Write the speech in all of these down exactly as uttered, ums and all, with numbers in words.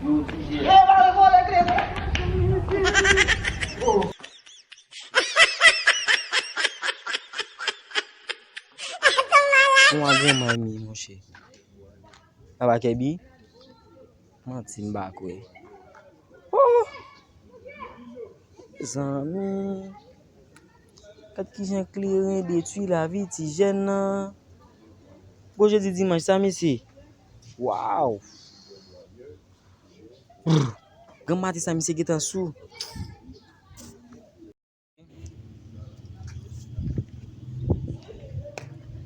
Yo, pa vole kleren. Yon granmoun li, monchè. Papa Kèbi? Manti, m pa kwè. Oh! Mezanmi. Gad kijan kleren detwi lavi ti jèn nan. Gwo jodi dimanch sa, mesye. Waw! Brr. Granm maten sa, misye gentan sou.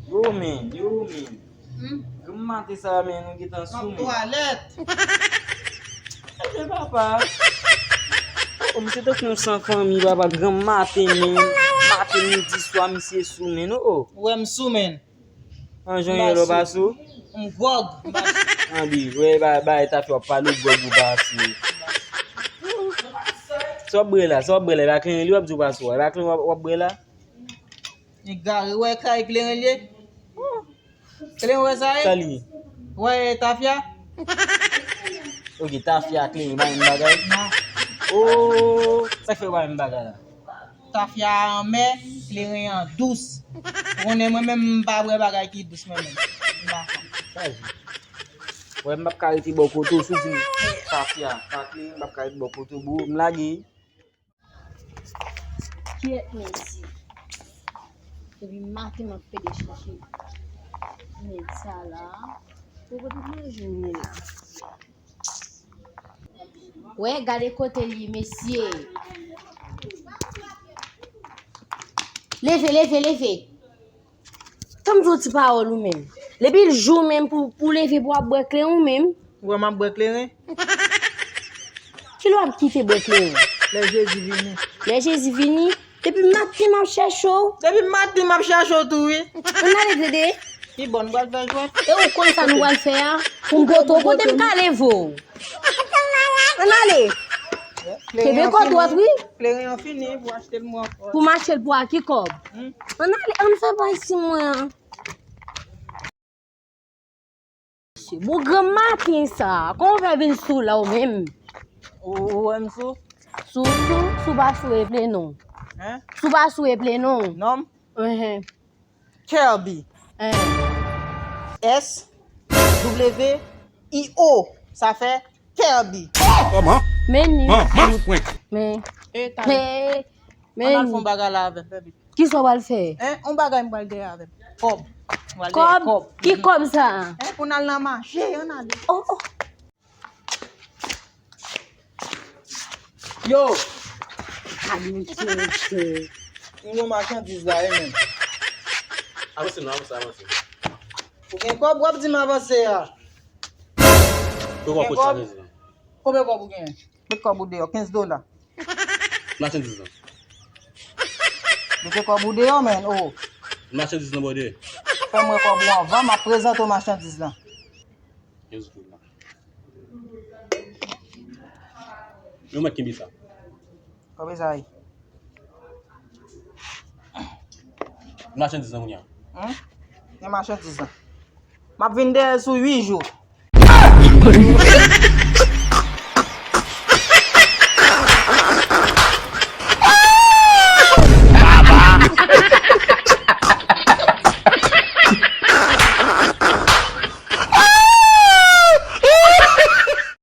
Yo, men, yo, men. Hmm? Granm maten sa, men, nou gentan sou, men. Twalèt. Ebyen, papa. Oh, misye tankou yon san fanmi, papa. Granm maten, men. Maten, midi, swa, misye sou, men, oh. Ou wè m sou, men. An jan yo lò pa sou? M gwòg, m pa sou. An di, wè, ba, ba, e tafya w ap pale, w gwòg ou pa sou. Sa w ap bwè la, sa w ap bwè la, e pa kleren li w ap di w pa sou, e pa kleren w ap, w ap bwè la? Egare, wè, kay kleren li ye. Kleren, wè sa ye? Sa li ye? Wè, tafya? Ok, tafya, kleren, pa menm bagay? Non. Oh, sa k fè yo pa menm bagay la? Tafya a anmè, kleren an dous. Ou konnen mwen menm m pa bwè bagay ki dous mwen menm. M pa fè. Sa di. Wè m p ap ka rete bò kote w, si w di m tafya, pa kleren, m p ap ka rete bò kote w, bro. M lage. Kyèt mesye. Depi maten m ap pede chèche nèg sa la. Pou kote m jwenn li la? Wè, gade kote l ye, mesye. Leve, leve, leve. Tann m di w ti pawòl ou menm. Depi l jou menm pou, pou leve pou w ap bwè kleren ou menm. Ou wè m ap bwè kleren? Kilè w ap kite bwè kleren? Lè Jezi vini. Lè Jezi vini? Depi maten m ap chèche w. Depi maten m ap chèche w tou, wi. Ann ale, Dede. Ki bò n pral fè jwèt? E ou konn sa nou pral fè a? Pou m pote w, kote m ka leve w? Ann ale. Kenbe kò dwat, wi. Kleren an fini, pou achte l mwen ankò. Pou m achte l pou a ki kòb? Hmm. Ann ale, ann fè bay si mwen an. Bon, granm maten sa, kòman w fè vin sou la ou menm? Ou, ou wè m sou? Sou, sou, sou pa sou eple non. Hein? Sou pa sou eple non. Non m? Enhen. Kerby. Hein. S W I O. Sa fè Kerby. Kòman? Men ni. Man, man, pwen. Men. E, ta. He. Men. Ann al fè yon bagay la avè m, fè vit. Kisa w pral fè? Hein? Yon bagay m pral dèyè avè m. Kòb. M pral dèyè kòb. Kòb? Ki kòb sa? Hein? Pou n al nan mache, ann ale. Oh, oh. Yo! Gade misye, mesye. M gen machandiz la, wi, menm. Avanse non, avanse, avanse. Ou gen kòb, w ap di m avanse a. Konbyen kòb ou genyen? Met kòb ou deyò, kenz dola. Machandiz lan. Mete kòb ou deyò, men, oh. Machandiz lan bò deyò. Fè m wè kòb ou anvan, m ap prezante w machandiz lan. Kenz dola. Yo mèt kenbe sa. Kòb e sa ye. Machandiz lan kounye a. Hmm? Gen machandiz lan. M ap vin dèyè l sou uit jou.